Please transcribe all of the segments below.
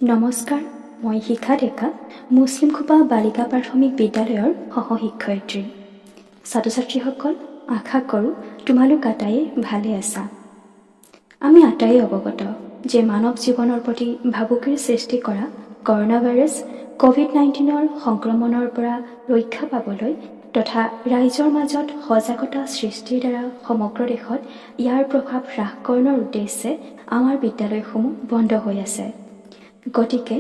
নমস্কাৰ, মই শিখা ডেকা, মুছলিমখোপা বালিকা প্ৰাথমিক বিদ্যালয়ৰ সহশিক্ষয়িত্ৰী। ছাত্ৰ ছাত্ৰীসকল, আশা কৰোঁ তোমালোক আটাইয়ে ভালে আছা। আমি আটাইয়ে অৱগত যে মানৱ জীৱনৰ প্ৰতি ভাবুকিৰ সৃষ্টি কৰা কৰোণা ভাইৰাছ ক'ভিড-19ৰ সংক্ৰমণৰ পৰা ৰক্ষা পাবলৈ তথা ৰাইজৰ মাজত সজাগতা সৃষ্টিৰ দ্বাৰা সমগ্ৰ দেশত ইয়াৰ প্ৰভাৱ হ্ৰাসকৰণৰ উদ্দেশ্যে আমাৰ বিদ্যালয়সমূহ বন্ধ হৈ আছে। গতিকে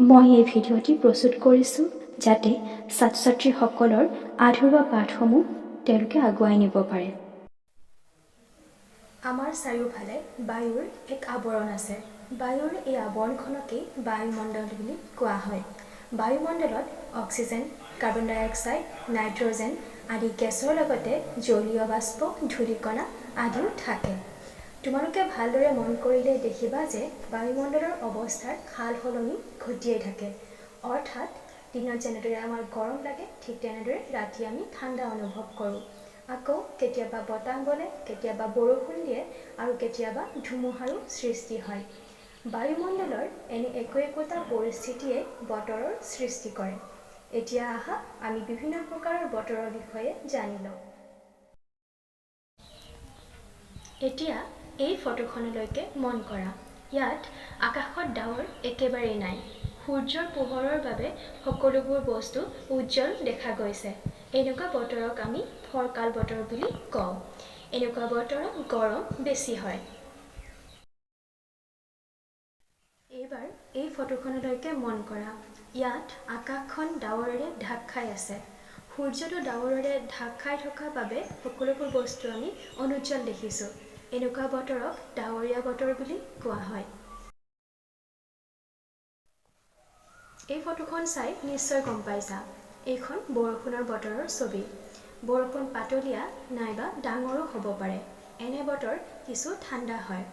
মই এই ভিডিঅ'টি প্ৰস্তুত কৰিছোঁ, যাতে ছাত্ৰ ছাত্ৰীসকলৰ আধৰুৱা পাঠসমূহ তেওঁলোকে আগুৱাই নিব পাৰে। আমাৰ চাৰিওফালে বায়ুৰ এক আৱৰণ আছে। বায়ুৰ এই আৱৰণখনকেই বায়ুমণ্ডল বুলি কোৱা হয়। বায়ুমণ্ডলত অক্সিজেন, কাৰ্বন ডাই অক্সাইড, নাইট্ৰজেন আদি গেছৰ লগতে জলীয় বাষ্প, ধূলিকণা আদিও থাকে। তোমালোকে ভালদৰে মন কৰিলে দেখিবা যে বায়ুমণ্ডলৰ অৱস্থাৰ সাল সলনি ঘটিয়েই থাকে। অৰ্থাৎ দিনত যেনেদৰে আমাৰ গৰম লাগে, ঠিক তেনেদৰে ৰাতি আমি ঠাণ্ডা অনুভৱ কৰোঁ। আকৌ কেতিয়াবা বতাহ বলে, কেতিয়াবা বৰষুণ দিয়ে আৰু কেতিয়াবা ধুমুহাৰো সৃষ্টি হয়। বায়ুমণ্ডলৰ এনে একো একোটা পৰিস্থিতিয়ে বতৰৰ সৃষ্টি কৰে। এতিয়া আহা, আমি বিভিন্ন প্ৰকাৰৰ বতৰৰ বিষয়ে জানি লওঁ। এতিয়া এই ফটোখনলৈকে মন কৰা। ইয়াত আকাশত ডাৱৰ একেবাৰেই নাই। সূৰ্যৰ পোহৰৰ বাবে সকলোবোৰ বস্তু উজ্জ্বল দেখা গৈছে। এনেকুৱা বতৰক আমি ফৰকাল বতৰ বুলি কওঁ। এনেকুৱা বতৰত গৰম বেছি হয়। এইবাৰ এই ফটোখনলৈকে মন কৰা। ইয়াত আকাশখন ডাৱৰেৰে ঢাক খাই আছে। সূৰ্যটো ডাৱৰেৰে ঢাক খাই থকা বাবে সকলোবোৰ বস্তু আমি অনুজ্জ্বল দেখিছোঁ। এনেকুৱা বতৰক ডাৱৰীয়া বতৰ বুলি কোৱা হয়। এই ফটোখন চাই নিশ্চয় গম পাইছা, এইখন বৰষুণৰ বতৰৰ ছবি। বৰষুণ পাতলীয়া নাইবা ডাঙৰো হ'ব পাৰে। এনে বতৰ কিছু ঠাণ্ডা হয়।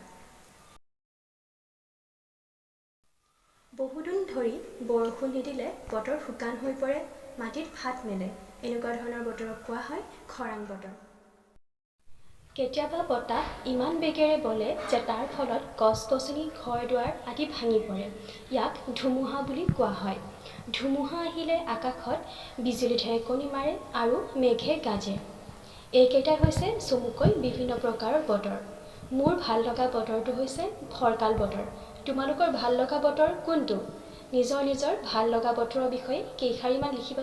বহুদিন ধৰি বৰষুণ নিদিলে বতৰ শুকান হৈ পৰে, মাটিত ফাট মেলে। এনেকুৱা ধৰণৰ বতৰক কোৱা হয় খৰাং বতৰ। কেতিয়াবা বতাহ ইমান বেগেৰে বলে যে তাৰ ফলত গছ গছনি, ঘৰ দুৱাৰ আদি ভাঙি পৰে। ইয়াক ধুমুহা বুলি কোৱা হয়। ধুমুহা আহিলে আকাশত বিজুলী ঢেৰেকনি মাৰে আৰু মেঘে গাজে। এইকেইটাই হৈছে চমুকৈ বিভিন্ন প্ৰকাৰৰ বতৰ। মোৰ ভাল লগা বতৰটো হৈছে ফৰকাল বতৰ। তোমালোকৰ ভাল লগা বতৰ কোনটো? নিজৰ নিজৰ ভাল লগা বতৰৰ বিষয়ে কেইশাৰীমান লিখিবা।